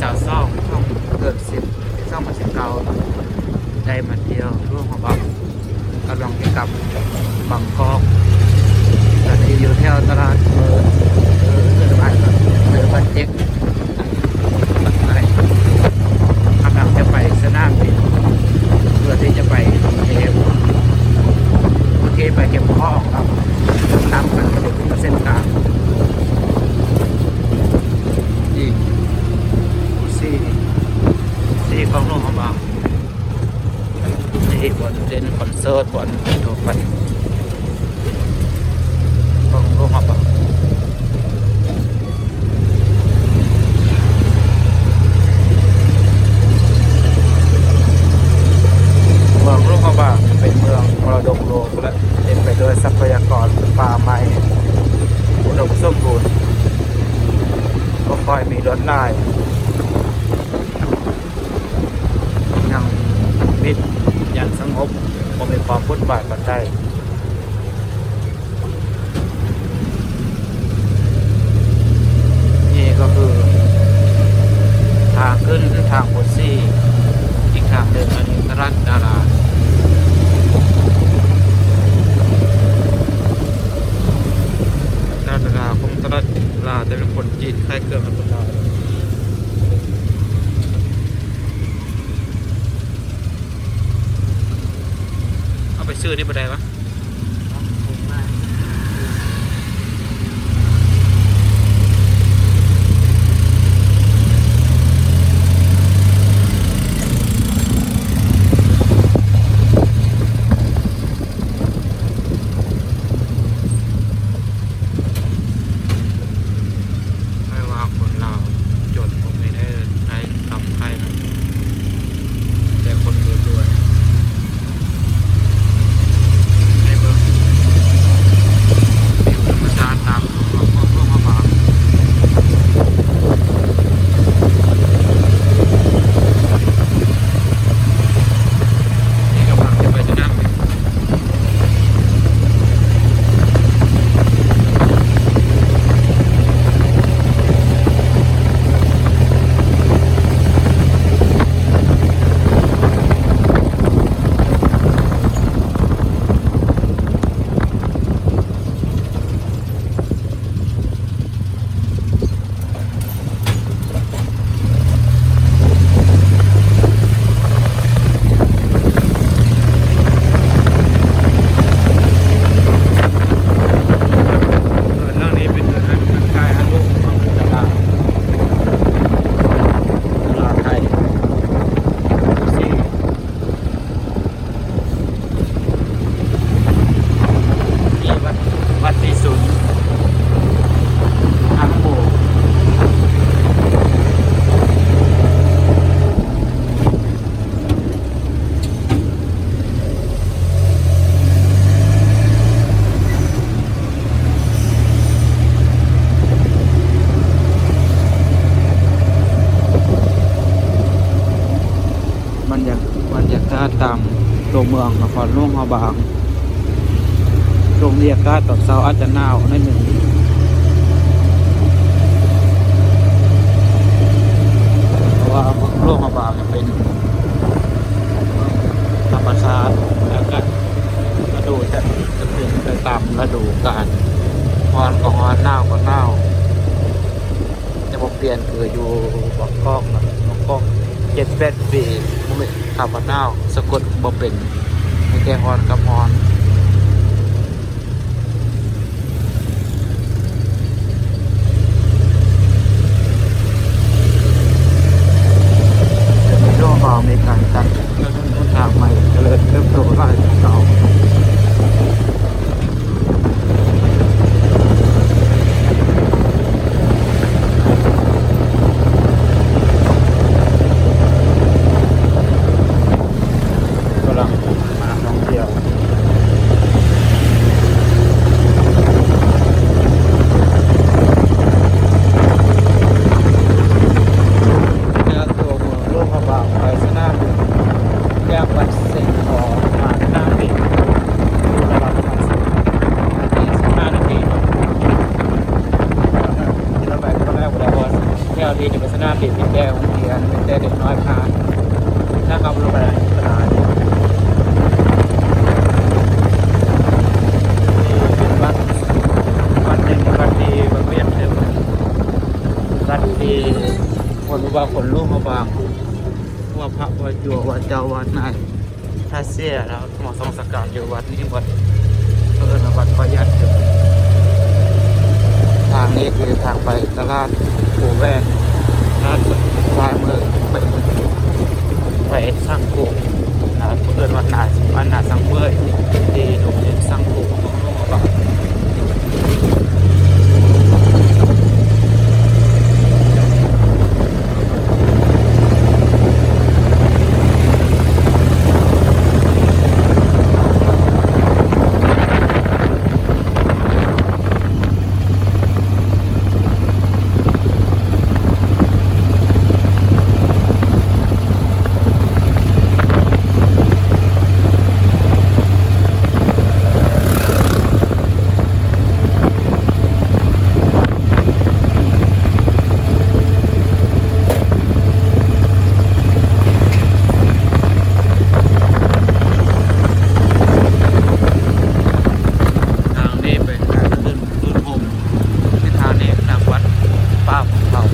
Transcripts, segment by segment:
ຊາວສອງ ຂອງເດືອນສິບ ປີສອງພັນສິບເກົ້າ ໄດ້ມາທ່ຽວຫຼວງພະບາງ ກຳລັງຈະກັບບາງກອກ ຕອນນີ້ຢູ່ແຖວຕະຫຼາດ ເອີ ເອີ ເອີ ບ້ານເຈັກ ກຳລັງຈະໄປສະໜາມບິນ ເພື່ອທີ່ຈະໄປກຸງເທບ ເພື່ອທີ່ໄປເກັບຂອງ ນຳກັນໄປເສັ້ນທາງ ນີ້ ສີ່ ສີ່ຂອງຫຼວງພະບາງ ນີ້ບ່ອນເຕັ້ນຄອນເສີດ ບ່ອນທົ່ວໄປຂອງຫຼວງພະບາງ. ເມືອງຫຼວງພະບາງເປັນເມືອງມໍລະດົກໂລກ ແລະ ເຕັມໄປດ້ວຍຊັບພະຍາກອນປ່າໄມ້ ອຸດົມສົມບູນ ບໍ່ຄ່ອຍມີລວດລາຍ ຍັງມິດ ຍັງສະຫງົບ ບໍ່ມີຄວາມວຸ່ນວາຍປານໃດ. ນີ້ກໍຄືທາງຂຶ້ນທາງໂພສີ ອີກທາງໜຶ່ງ ອັນນີ້ຕະຫຼາດດາລາ ຕະຫຼາດດາລາ ຂອງຕະຫຼາດລາວ ແຕ່ເປັນຄົນຈີນຂາຍເຄື່ອງ ເອົາໄປຊື້ນີ້ບໍ່ໄດ້ວະ? ໃຜວ່າຄົນລາວຈົນບໍ່ມີແນວໃຊ້ ກັບໄຂນະ ແຕ່ຄົນລວຍໆ ໃຫ້ເບິ່ງວິວທຳມະຊາດຕາມ ເຮົາເຂົ້າມາບາງ ນີ້ກຳລັງຈະໄປສະໜາມບິນ. ເຮືອນຫຼັງນີ້ເປັນເຮືອນຂາຍອາຫານ ຂອງຕະຫຼາດ ຕະຫຼາດໄທ ສີ່ ທີ່ວັດ ວັດທີ່ສູນ ທາງໂບ ບັນຍາ ບັນຍາກາດຕາມຕົວເມືອງນະຄອນຫຼວງພະບາງ ຊ່ວງນີ້ອາກາດຕອນເຊົ້າອາດຈະໜາວໜ້ອຍໜຶ່ງ ເພາະວ່າເມືອງຫຼວງພະບາງເປັນທຳມະຊາດ ອາກາດລະດູຈະ ຈະເປັນໄປຕາມລະດູການ ຮ້ອນກໍຮ້ອນ ໜາວກໍໜາວ. ຈະບໍ່ປ່ຽນຄືຢູ່ບາງກອກນະ ບາງກອກເຈັດແປດປີ ບໍ່ແມ່ນ ຖາມວ່າໜາວ ສະກົດບໍ່ເປັນ ມີແຕ່ຮ້ອນກັບຮ້ອນ. ດຽວນີ້ໂລກເຮົາມີການຈັດ ເດີນທາງໃໝ່ ຈະເລີນເຕີບໂຕຫຼາຍກວ່າເກົ່າ. ກຳລັງມາທ່ອງທ່ຽວ ເປັນແຕ່ໂຮງຮຽນ ເປັນແຕ່ເດັກນ້ອຍພາ ຖ້າເຂົາບໍ່ໄປຫຼາຍ ນີ້ເປັນວັດ ວັດໜຶ່ງ ວັດທີ່ບັກວຽດເດີ ວັດທີ່ຄົນວ່າຄົນລູກເຂົາບາງ ວ່າພະວ່າຈົວວ່າເຈົ້າວ່ານາຍ ຖ້າເສຍແລ້ວ ໝໍສອງສະການຢູ່ວັດນີ້ ວັດ ເອີ້ນວ່າວັດປະຢັດຢູ່. ທາງນີ້ຄືທາງໄປຕະຫຼາດພູແຫວນ ທາງຊ້າຍມືໄປ ໄປສັງໂກ ນະ ເອີ້ນວ່ານາ ບ້ານນາສັງເວີຍ ທີ່ໂຮງຮຽນສັງໂກ ຂອງຫຼວງພະບາງ. ທາງນີ້ເປັນທາງຂຶ້ນ ຂຶ້ນໂຮມ ເປັນທາງນີ້ນຳວັດປ່າພູເຂົາ.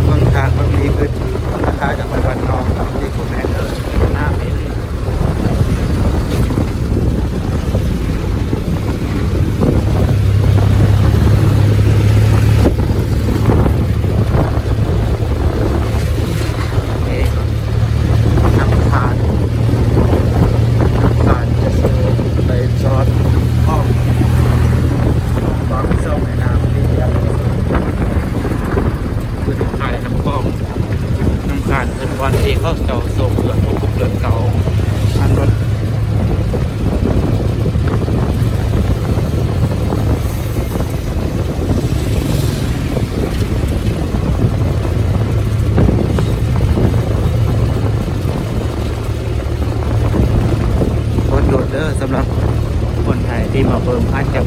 ເບິ່ງທາງເບິ່ງນີ້ຄື ລາຄາຈະໄປວັດນອກ ທີ່ຜູ້ແມ່ເອີ້ນ ໜ້າເມນ. ນີ້ ນ້ຳຂານ ນ້ຳຂານຈະຊື້ໄປຊອດຂອງ ບາງຊ່ອງໃນນ້ຳທີ່ ເພິ່ນຂາຍນ້ຳຂອງ ນ້ຳຂານເປັນບ່ອນທີ່ເຂົາເຈົ້າສົ່ງເລືອດທຸກໆເດືອນເກົ່າ ອັນວ່າ ຂໍໂທດເດີ ສຳລັບຄົນໄທທີ່ມາເບິ່ງ ອາດຈະ